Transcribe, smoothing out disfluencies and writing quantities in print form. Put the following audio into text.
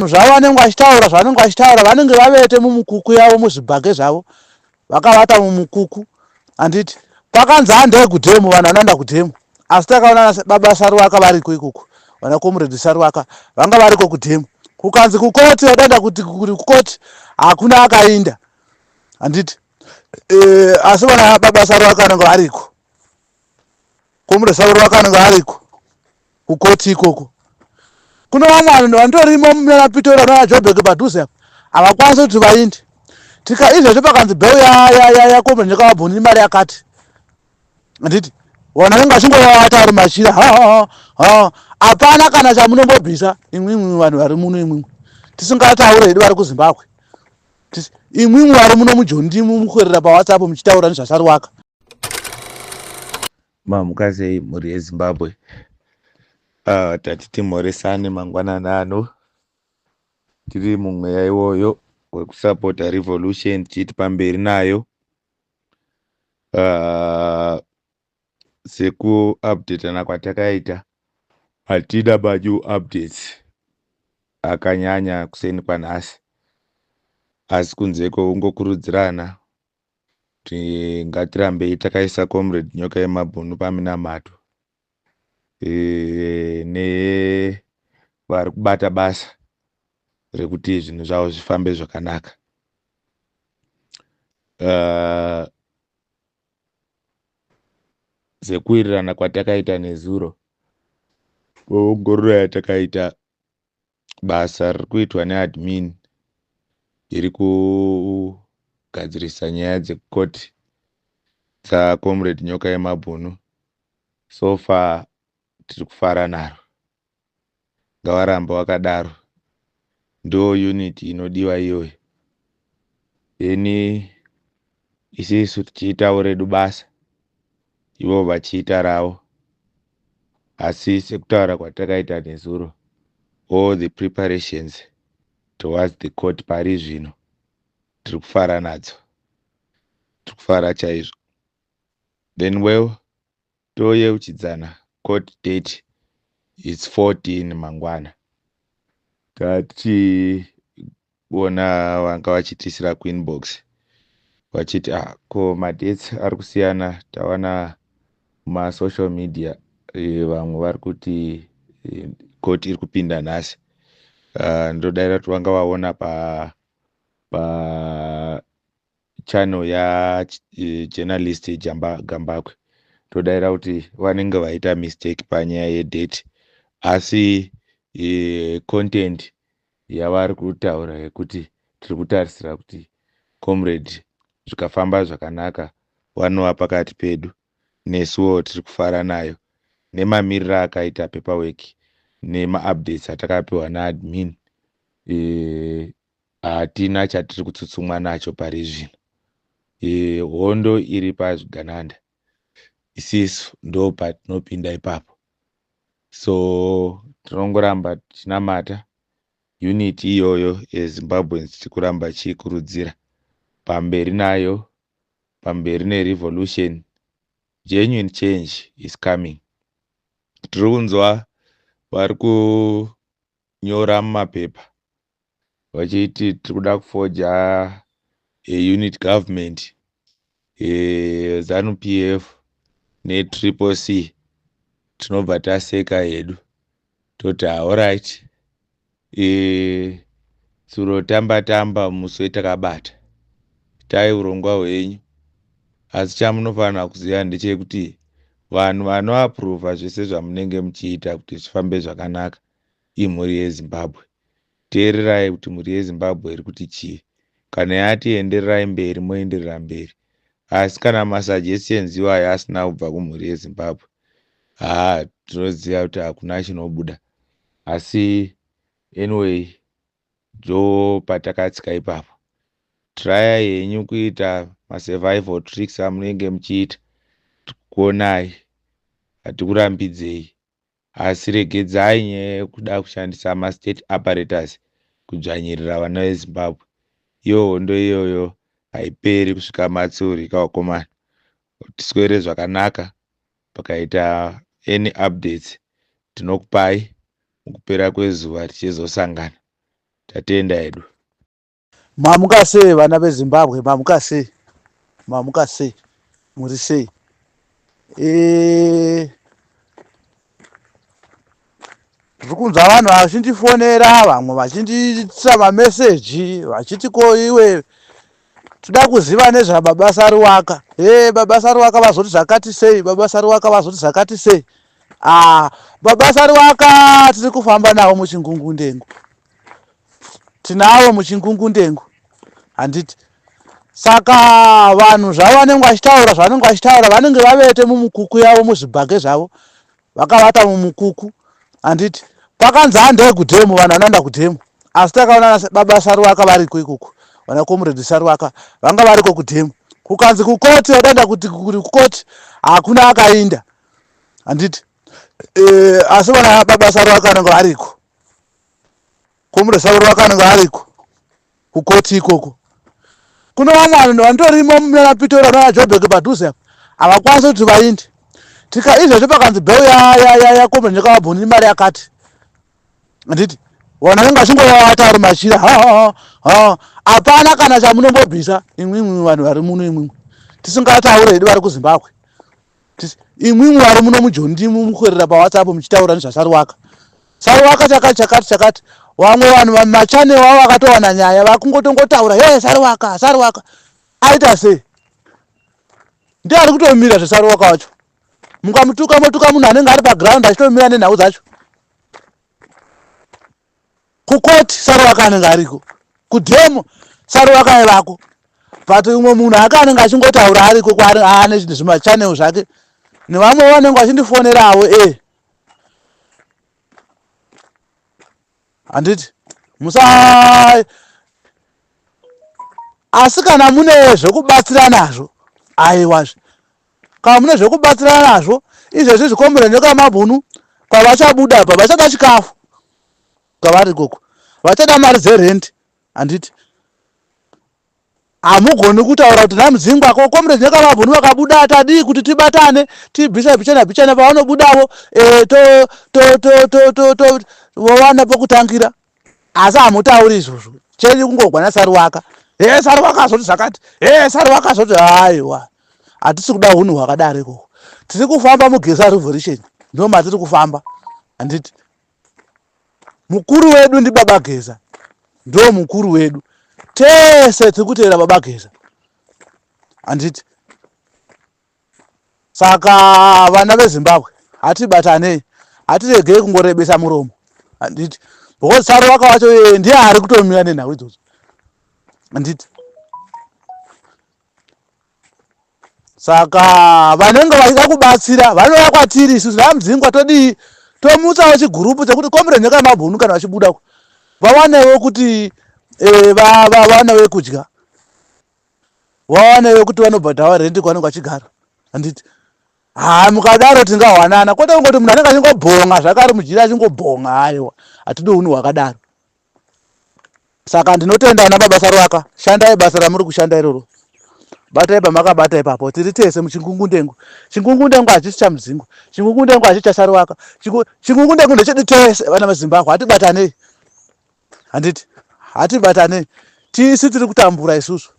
Zvavo vanenge vachitaura zvavanenge vachitaura, vanenge vavete mumukuku yavo, muzvibhage zvavo, vakavata mumukuku, handiti? Pakanzi handei kudhemu, vanhu vanoenda kudhemu, asi takaona baba Saruwaka variko ikoko, vana Comrade Saruwaka vanga variko kudhemu. Kukanzi kukoti vadaenda kuti kukoti, hakuna akainda, handiti? Asi vana baba Saruwaka vanenge variko, Comrade Saruwaka vanenge variko kukoti ikoko. Kune vamwe vanhu vantorimo muna Pitora nana Jobek padhuze apa, havakwanisi kuti vainde. Tika izvezvi pakanzi bail yaComrade Nyokayemabhunu imari yakati, handiti? Vanhu vanenge vachingovata vari machira. Ha, hapana kana chamunombobvisa imwimwi vanhu vari muno, imwimwi tisingataure hedu vari kuZimbabwe. Imwimwi vari muno muJoni, ndimi mukuerera paWhatsApp muchitaura nezvaSaruwaka. Mamuka sei, mhuri yeZimbabwe? Tati timhoresane mangwanani ano. Tiri mumweya iwoyo wekusapota revolution, tichiti pamberi nayo. Sekuupdatana kwatakaita, hatina manew updates akanyanya kuseni kwanhasi, asi kunze kwekungokurudzirana kuti ngatirambei takaisa Comrade Nyoka Yemabhunu paminamato nevari kubata basa rekuti zvinhu zvavo zvifambe zvakanaka. Sekuwirirana kwatakaita nezuro, ongororo yatakaita, basa riri kuitwa neadmin iri kugadzirisa nyaya dzekukoti dzaComrade Nyoka Yemabhunu, so far tiri kufara naro. Ngavaramba vakadaro, ndo unity inodiwa iyoyo. Then isisu tichiitawo redu basa, ivo vachiita ravo. Asi sekutaura kwatakaita nezuro, all the preparations towards the court pari zvino tiri kufara nadzo, tiri kufara chaizvo. Then, well, toyeuchidzana, court date is 14 mangwana. Tatichiona vanga vachitisira kuinbox vachiti, ah, ko madates ari kusiyana? Tawana mumasocial media vamwe vari kuti court iri kupinda nhasi. Ndodaira kuti vanga vaona pa channel yajournalist Jamba Gambakwe. Todaira kuti vanenge vaita mistake panyaya yedate, asi content yavari kutaura yekuti tiri kutarisira kuti comrade zvikafamba zvakanaka vanova pakati pedu, nesuwo tiri kufara nayo nemamiriro akaita paperwork nemaupdates atakapiwa naadmin. Hatina chatiri kutsutsumwa nacho pari zvino. Hondo iri pazvigananda, isisu ndo patinopinda ipapo. So tinongoramba tichinamata unity iyoyo yeZimbabweans, tiri kuramba chiikurudzira pamberi nayo, pamberi nerevolution. Genuine change is coming. Tiri kunzwa vari kunyora mumapepa vachiti tiri kuda kuforge aunit government, ZANU PF neTriple C. Tinobva taseka hedu, toti alright, tsuro tamba tamba muswe takabata, itai urongwa hwenyu. Asi chamunofanira kuziva ndechekuti vanhu vanoapprova zvese zvamunenge muchiita kuti zvifambe zvakanaka imhuri yeZimbabwe. Teererai kuti mhuri yeZimbabwe iri kuti chii. Kana yati endererai mberi, moenderera mberi. Asi kana masuggestions iwayo asina kubva kumhuri yeZimbabwe, haa, tinoziva kuti hakuna chinobuda. Asi anyway, ndo patakatsika ipapo. Try henyu kuita masurvival tricks amunenge muchiita, kuonai, hatikurambidzei, asi regedzai nyaya yekuda kushandisa mastate apparatus kudzvanyirira vana veZimbabwe. Iyo hondo iyoyo haiperi kusvika matsurika, vakomana. Tiswere zvakanaka. Pakaita any updates tinokupai mukupera kwezuva, tichizosangana. Tatenda hedu. Mamuka sei vana veZimbabwe, mamuka sei, mamuka sei, muri sei? Eh, ndiri kunzwa vanhu vachindifonera, vamwe vachindiitisa mameseji vachiti ko iwe toda kuziva nezvababa Saruwaka. Hey, baba Saruwaka vazoti zvakati sei, baba Saruwaka vazoti zvakati sei. Ah, baba Saruwaka tiri kufamba navo muchingungundengu. Tinavo muchingungundengu. Handiti saka vanhu zvavanenge vachitaura zvavanenge vachitaura vanenge vavete mumukuku yavo muzvibhake zvavo vakavata mumukuku handiti pakanzi handei kudhemu vanhu vanoenda kudhemu asi takaona baba saruwaka variko ikoko vana comrade saruwaka vanga variko kudhemu kukanzi kukoti vadaenda kuti kukoti hakuna akainda handiti e, asi vana baba saruwaka vanenge variko Comrade Saruwaka anenge ariko kukoti ikoko. Kune vamwe vanhu vanotorimo muna Pitora nana Joburg padhuze apa havakwanisi kuti vainde. Tika izvezvi pakanzi bheu yaComrade Nyakavabhuni imari yakati handiti vanhu vanenge vachingowata vari machira hapana kana chamunombobvisa imwimwi vanhu vari muno imwimwi tisingataure hedu vari kuZimbabwe. Imwimwi vari muno mujoni ndimi mukuerera pawhatsapp muchitaura nezvasaruwaka saruwaka chakati chakati chakati vamwe vanhu machannel wavo vakatowana nyaya vakungotongotaura he saruwaka saruwaka aita sei ndiye ari kutomira zvesaruwaka wacho mukamutuka motuka munhu anenge ari paground achitomira nenhau dzacho Kukoti Saruwaka anenge ariko, kudhemo Saruwaka aivako but umwe munhu ake anenge achingotaura ariko kwaari aane zvimachanel zvake nevamwe vanenge vachindifonerawo e eh. handiti musa asi kana mune zvekubatsira nazvo aiwazve Kana mune zvekubatsirana nazvo izvezvi zvikomborero nyoka mabhunu pavachabuda apa vachada chikafu kwavari ikoko vachada mari dzerent handiti hamugoni kutaura kuti namudzingwa ko comrade nyoka mabhunu vakabuda tadii kuti tibatane tibvise bichana bichana pavanobudavo eh, to to to to to to vowana pokutangira asi hamutauri izvozvo chenyu kungogwa nasaruwaka he saruwaka azoti zvakati he saruwaka azoti haiwa hatisi kuda hunhu hwakadaro ikoko tiri kufamba mugeza revolution ndo matiri kufamba handiti mukuru wedu ndibaba geza ndo mukuru wedu tese tiri kuteera baba geza handiti Saka vana veZimbabwe hatibatanei, hatiregei kungorebesa muromo handiti, because Saruwaka wacho iye ndiye ari kutomira nenhau idzodzo handiti. Saka vanenge vachida kubatsira vanouya kwatiri isusu vaMudzingwa, todii? Tomutsawo chigurupu chekuti komire nyoka yemabhunu kana vachibuda vawanewo kuti eh, vawanewo kudya wawana yekuti vanobhadhara rent kwavanenge vachigara handiti haa mukadaro tingawanana kwete kungoti munhu anenge achingobhonga zvake ari mujira achingobhonga haiwa hatidi unhu hwakadaro saka ndinotenda ana baba saruwaka shandai basa ramuri kushanda iroro batai pamakabata ipapo tiri tese muchingungundengu chingungundengu hachisi chamudzingu chingungundengu hachisi chasaruwaka chingungundengu ndechedu tese vana vezimbabwe hatibatanei handiti hatibatanei tisi tiri kutambura isusu.